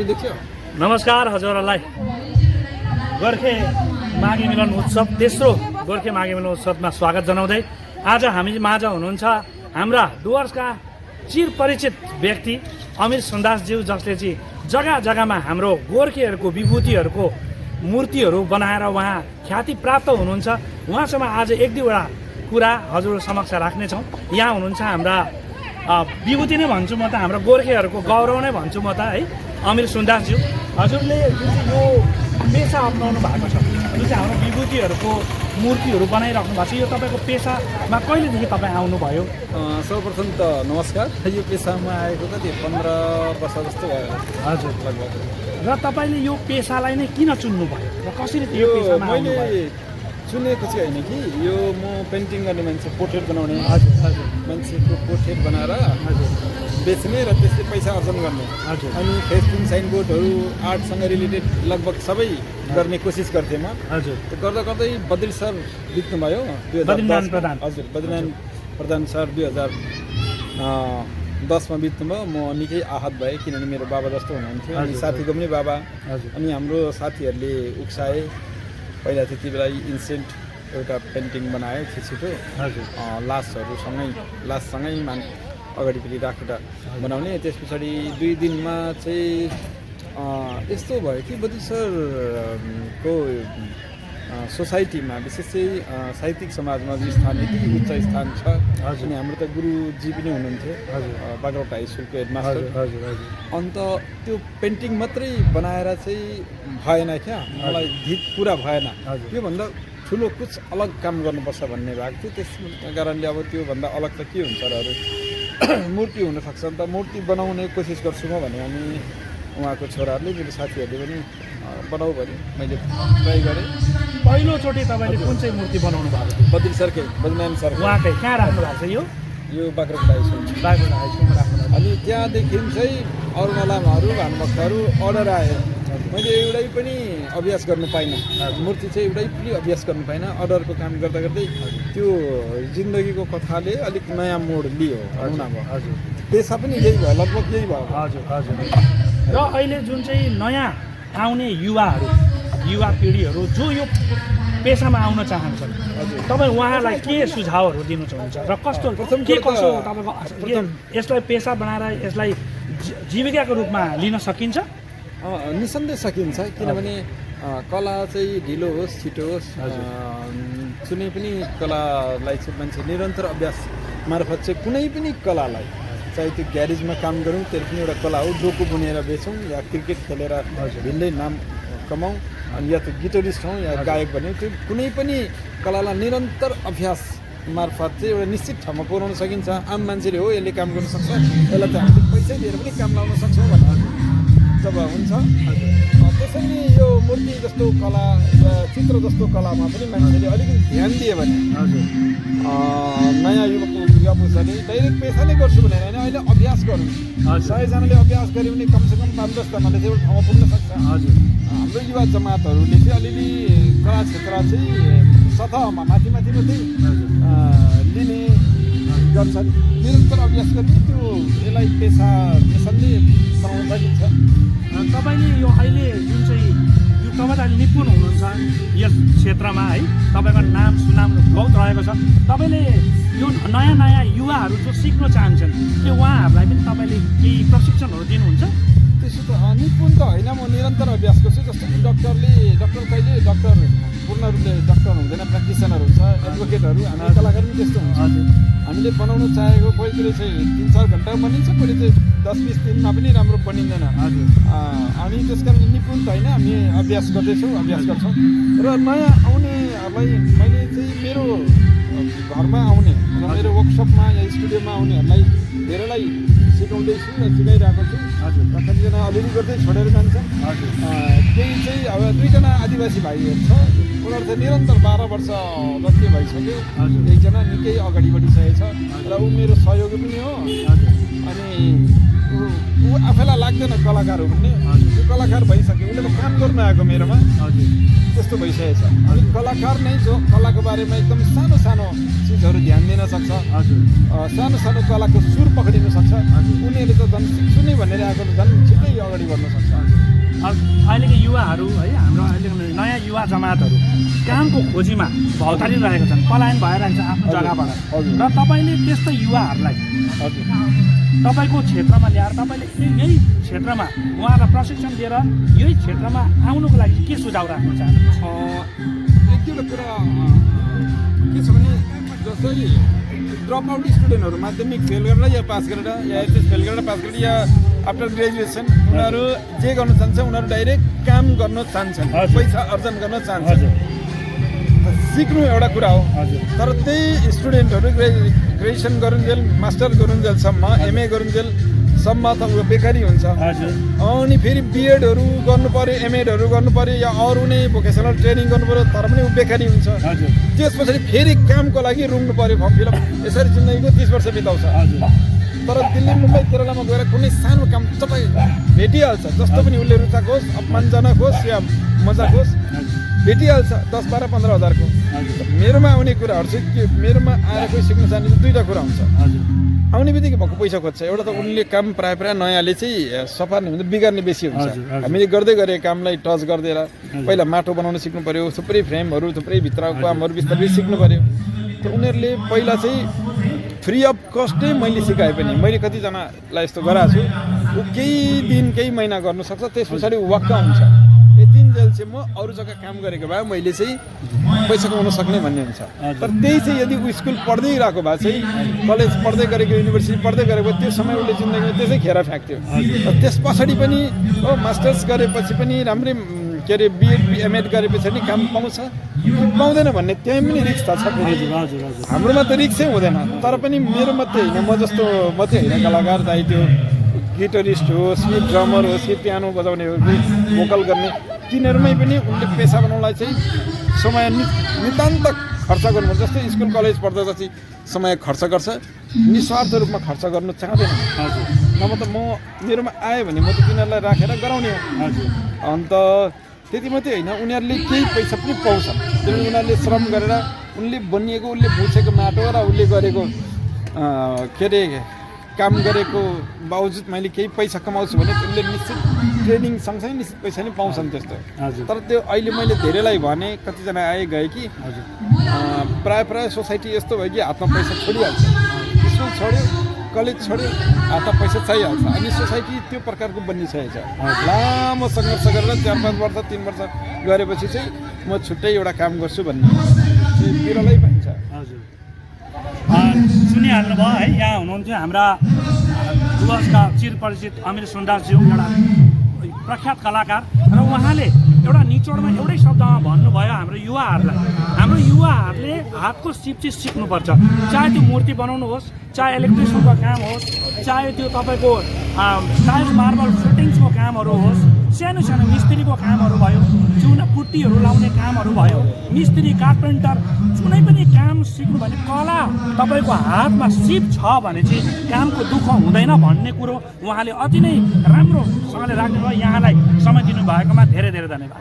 नमस्कार हजुरहरूलाई। गोर्खे माघे मिलन उत्सव तेस्रो गोर्खे माघे मिलन उत्सवमा स्वागत जनाउँदै आज हामी माझ हुनुहुन्छ हाम्रा डुवर्सका चिरपरिचित व्यक्ति अमिर सुन्दासज्यू, जसले चाहिँ जग्गा जग्गामा हाम्रो गोर्खेहरूको विभूतिहरूको मूर्तिहरू बनाएर उहाँ ख्याति प्राप्त हुनुहुन्छ। उहाँसँग आज एक दुईवटा कुरा हजुर समक्ष राख्नेछौँ। यहाँ हुनुहुन्छ हाम्रा विभूति नै भन्छु म त, हाम्रो गोर्खेहरूको गौरव नै भन्छु म त है, अमिर सुन्दासज्यू। हजुरले जुन चाहिँ यो पेसा अप्नाउनु भएको छ, जुन चाहिँ हाम्रो विभूतिहरूको मूर्तिहरू बनाइराख्नु भएको छ, यो तपाईँको पेसामा कहिलेदेखि तपाईँ आउनुभयो? सर्वप्रथम त नमस्कार। यो पेसामा आएको कति 15 वर्ष जस्तो भयो हजुर लगभग। र तपाईँले यो पेसालाई नै किन चुन्नुभयो र कसरी यो पेसामा मैले आउनुभयो? चुनेको चाहिँ होइन कि यो म पेन्टिङ गर्ने मान्छे, पोर्ट्रेट बनाउने हजुर हजुर मान्छेको पोर्ट्रेट बनाएर हजुर बेच्ने र त्यसले पैसा अर्जन गर्ने। हजुर अनि फेस्टिङ साइनबोर्डहरू आर्टसँग रिलेटेड लगभग सबै गर्ने कोसिस गर्थेँ म। हजुर गर्दा गर्दै बद्री सर बित्नुभयो, बद्रीनारायण प्रधान। हजुर, बद्रीनारायण प्रधान सर 2010मा बित्नुभयो। म निकै आहत भएँ, किनभने मेरो बाबा जस्तो हुनुहुन्थ्यो अनि साथीको पनि बाबा। अनि हाम्रो साथीहरूले उक्साए, पहिला त्यति बेला इन्सेन्ट एउटा पेन्टिङ बनायो छिटो लाससँगै अगाडिपट्टि राखेर बनाउने। त्यस पछाडि 2 दिनमा चाहिँ यस्तो भयो कि बद्री सरको सोसाइटीमा विशेष चाहिँ साहित्यिक समाजमा जो स्थान यति उच्च स्थान छ। अनि हाम्रो त गुरुजी पनि हुनुहुन्थ्यो, बाग्राकोट हाई स्कुलको हेडमास्टर। अन्त त्यो पेन्टिङ मात्रै बनाएर चाहिँ भएन क्या, मलाई धिक पुरा भएन। योभन्दा ठुलो कुछ अलग काम गर्नुपर्छ भन्ने भएको थियो। त्यस कारणले अब त्योभन्दा अलग त के हुन्छ र, अरू मूर्ति हुनसक्छ नि त, मूर्ति बनाउने कोसिस गर्छु म भने। अनि उहाँको छोराहरूले, मेरो साथीहरूले पनि बनाऊ भने मैले ट्राई गरेँ। पहिलोचोटि तपाईँले कुन चाहिँ मूर्ति बनाउनु भएको थियो? बद्री सरकै, बद्रीनारायण सर। उहाँकै कहाँ राख्नु भएको छ? यो Bagrakot high school. Bagrakot high स्कुलमा राख्नु भएको। अनि त्यहाँदेखि चाहिँ अरूण लामाहरू, भानुभक्तहरू अर्डर आयो। मैले एउटै पनि अभ्यास गर्नु पाइनँ, मूर्ति चाहिँ एउटै पनि अभ्यास गर्नु पाइनँ। अर्डरको काम गर्दा गर्दै त्यो जिन्दगीको कथाले अलिक नयाँ मोड लियो भनौँ न। हजुर पेसा पनि यही भयो, लगभग यही भयो। हजुर हजुर। र अहिले जुन चाहिँ नयाँ आउने युवा पिँढीहरू जो यो पेसामा आउन चाहन्छन्, तपाईँ उहाँलाई के सुझावहरू दिनु चाहनुहुन्छ र कस्तो के कसो तपाईँको यसलाई पेसा बनाएर यसलाई जीविकाको रूपमा लिन सकिन्छ? निसन्देह सकिन्छ, किनभने कला चाहिँ ढिलो होस् छिटो होस्, कुनै पनि कलालाई चाहिँ मान्छे निरन्तर अभ्यास मार्फत चाहिँ कुनै पनि कलालाई, चाहे त्यो ग्यारेजमा काम गरौँ त्यो पनि एउटा कला हो, डोको बुनेर बेचौँ या क्रिकेट खेलेर भिन्दै नाम कमाउँ, अनि या त गिटारिस्ट हौँ या गायक भन्यो, त्यो कुनै पनि कलालाई निरन्तर अभ्यास मार्फत चाहिँ एउटा निश्चित ठाउँमा पुर्याउन सकिन्छ। आम मान्छेले हो यसले काम गर्न सक्छ, यसलाई त हामीले पैसै दिएर पनि काम लाउन सक्छौँ भनेर जब हुन्छ। त्यसैले यो मूर्ति जस्तो कला र चित्र जस्तो कलामा पनि मान्छेले अलिकति ध्यान दियो भने, नयाँ युवा पुस्ताले डाइरेक्ट पेसा नै गर्छु भनेर होइन, अहिले अभ्यास गरौँ। 100जनाले अभ्यास गऱ्यो भने कमसेकम 5-10जनाले चाहिँ एउटा ठाउँमा पुग्न सक्छ। हाम्रो युवा जमातहरूले चाहिँ अलिअलि कला क्षेत्र चाहिँ सतहमा माथि माथि लिने गर्छन्। निरन्तर अभ्यास गर्ने त्यो यसलाई पेसाले बनाउन सकिन्छ। तपाईँले यो अहिले जुन चाहिँ यो तपाईँ त अहिले निपुण हुनुहुन्छ यस क्षेत्रमा है, तपाईँको नाम सुनाम बहुत रहेको छ। तपाईँले यो नयाँ युवाहरू जो सिक्न चाहन्छन् त्यो उहाँहरूलाई पनि तपाईँले केही प्रशिक्षणहरू दिनुहुन्छ? त्यसो त निपुण त होइन, म निरन्तर अभ्यास गर्छु। जस्तो कि डक्टर कहिले डक्टर पूर्ण रूपले डक्टर हुँदैन, प्र्याक्टिसनर हुन्छ, एडभोकेटहरू। हामी कलाकार पनि त्यस्तो हुन्छ। हामीले बनाउनु चाहेको कहिले चाहिँ 3-4 घन्टा बनिन्छ, कहिले चाहिँ 10-20 दिनमा पनि राम्रो बनिँदैन। अनि त्यस कारण निपुण त होइन, हामी अभ्यास गर्छौँ। र नयाँ आउनेहरूलाई मैले चाहिँ मेरो घरमा आउने र मेरो वर्कसपमा या स्टुडियोमा आउनेहरूलाई धेरैलाई सिकाउँदैछु र सिकाइरहेको छु। र कतिजना अलिअलि गर्दै छोडेर जान्छन्। केही चाहिँ अब 2जना आदिवासी भाइहरू छ, उनीहरू चाहिँ निरन्तर 12 वर्ष जति भइसक्यो। एकजना निकै अगाडि बढिसकेको छ र ऊ मेरो सहयोगी पनि हो। अनि ऊ आफैलाई लाग्दैन कलाकार हो भन्ने, ऊ कलाकार भइसक्यो, उसले त काम गर्नु आएको मेरोमा, त्यस्तो भइसकेको छ। अनि कलाकार नै जो कलाको बारेमा एकदम सानो चिजहरू ध्यान दिन सक्छ, सानो कलाको सुर पक्रिन सक्छ, उनीहरूले त झन् सिक्छु नै भनेर आएको त झन् छिट्टै अगाडि बढ्न सक्छ। अहिलेको युवाहरू है हाम्रो अहिलेको नयाँ युवा जमातहरू कामको खोजीमा भौतारिरहेका छन्, पलायन भइरहेको छ आफ्नो जग्गाबाट। र तपाईँले त्यस्तो युवाहरूलाई तपाईँको क्षेत्रमा ल्याएर तपाईँले यही क्षेत्रमा उहाँलाई प्रशिक्षण दिएर यही क्षेत्रमा आउनुको लागि के सुझाव राख्नु चाहनुहुन्छ? एक दुईवटा कुरा के छ भने जसरी ड्रप आउट स्टुडेन्टहरू माध्यमिक फेल गरेर या पास गरेर या एचएस फेल गरेर पास गरेर या आफ्टर ग्रेजुएसन उनीहरू जे गर्न चाहन्छ, उनीहरू डाइरेक्ट काम गर्न चाहन्छन्, पैसा अर्जन गर्न चाहन्छन्। सिक्नु एउटा कुरा हो, तर त्यही स्टुडेन्टहरू ग्रेजुएसन गरुन्जेल मास्टर गरुन्जेलसम्म एमए गरुन्जेलसम्म त ऊ बेकारी हुन्छ। अनि फेरि बिएडहरू गर्नु पऱ्यो, एमएडहरू गर्नु पऱ्यो या अरू नै भोकेसनल ट्रेनिङ गर्नु पऱ्यो, तर पनि ऊ बेकारी हुन्छ। त्यस पछाडि फेरि कामको लागि रुङ्नु पऱ्यो फर्म फिलअप, यसरी जिन्दगीको 30 वर्ष बिताउँछ। तर दिल्ली मुम्बई केरलामा गएर कुनै सानो काम चटाइ भेटिहाल्छ, जस्तो पनि उसले रुचाएको होस्, अपमानजनक होस् या मजाक होस्, भेटिहाल्छ 10, 12, 15 हजारको। मेरोमा आउने कुराहरू चाहिँ के, मेरोमा आएर कोही सिक्न चाहने दुईवटा कुरा हुन्छ। आउने बित्तिकै भएको पैसा खोज्छ, एउटा त उनले काम प्रायः नयाँले चाहिँ सफा नै हुन्छ, बिगार्ने बेसी हुन्छ। हामीले गर्दै गरेको कामलाई टच गरिदिएर पहिला माटो बनाउन सिक्नु पऱ्यो, थुप्रै फ्रेमहरू, थुप्रै भित्रको कामहरू बिस्तारै सिक्नु पऱ्यो। त उनीहरूले पहिला चाहिँ फ्री अफ कस्टै मैले सिकाएँ पनि, मैले कतिजनालाई यस्तो गराएको छु, ऊ केही दिन केही महिना गर्नु सक्छ, त्यस पछाडि वाक्क हुन्छ। यतिन्जेल चाहिँ म अरू जग्गा काम गरेको भए मैले चाहिँ पैसा कमाउन सक्ने भन्ने हुन्छ। तर त्यही चाहिँ यदि ऊ स्कुल पढ्दै रहेको भए चाहिँ, कलेज पढ्दै गरेको, युनिभर्सिटी पढ्दै गरेको, त्यो समय उसले जिन्दगीमा त्यसै खेर फ्याँक्थ्यो। र त्यस पछाडि पनि मास्टर्स गरेपछि पनि राम्रै के अरे बिएड एमएड गरेपछि नि काम पाउँछ कि पाउँदैन भन्ने त्यहाँ पनि रिक्स त छ। हाम्रोमा त रिक्सै हुँदैन, तर पनि मेरो मात्रै होइन, म जस्तो मात्रै होइन कलाकार, चाहे त्यो गिटारिस्ट होस् कि ड्रमर होस् कि पियानो बजाउने हो कि भोकल गर्ने, तिनीहरूमै पनि उनले पेसा बनाउनलाई चाहिँ समय नितान्त खर्च गर्नु, जस्तै स्कुल कलेज पढ्दा जति समय खर्च गर्छ, निस्वार्थ रूपमा खर्च गर्नु चाहँदैन। नभए त म मेरोमा आयो भने म त तिनीहरूलाई राखेर गराउने हो। अन्त त्यति मात्रै होइन, उनीहरूले केही पैसा पनि पाउँछ, किनभने उनीहरूले श्रम गरेर उनले बनिएको, उसले भुसेको माटो र उसले गरेको के अरे काम गरेको बावजुद मैले केही पैसा कमाउँछु भने उसले निश्चित ट्रेनिङ सँगसँगै निश्चित पैसा नै पाउँछन् त्यस्तो। तर त्यो अहिले मैले धेरैलाई भने, कतिजना आए गए कि प्रायः सोसाइटी यस्तो भयो कि हातमा पैसा छोडिहाल्छ, स्कुल छोड्यो, कलेज छोड्यो, हातमा पैसा चाहिहाल्छ। अनि सोसाइटी त्यो प्रकारको बनिसकेको छ। लामो सङ्घर्ष गरेर 4-5 वर्ष 3 वर्ष गरेपछि चाहिँ म छुट्टै एउटा काम गर्छु भन्ने बिरलै पाइन्छ। सुनिहाल्नुभयो है, यहाँ हुनुहुन्थ्यो हाम्रा डुवर्सका चिरपरिचित अमिर सुन्दासज्यू, एउटा प्रख्यात कलाकार, र उहाँले एउटा निचोडमा एउटै शब्दमा भन्नुभयो हाम्रो युवाहरूले हातको सिप चाहिँ सिक्नुपर्छ। चाहे त्यो मूर्ति बनाउनु होस्, चाहे इलेक्ट्रिसियनको काम होस्, चाहे त्यो तपाईँको टाइल्स मार्बल फिटिङ्सको कामहरू होस्, सानो सानो मिस्त्रीको कामहरू भयो, चुना पुट्टीहरू लाउने कामहरू भयो, मिस्त्री कार्पेन्टर, जुनै पनि काम सिक्नु भने कला तपाईँको हातमा सिप छ भने चाहिँ कामको दुःख हुँदैन भन्ने कुरो उहाँले अति नै राम्रोसँगले राख्नुभयो। यहाँलाई समय दिनुभएकोमा धेरै धेरै धन्यवाद।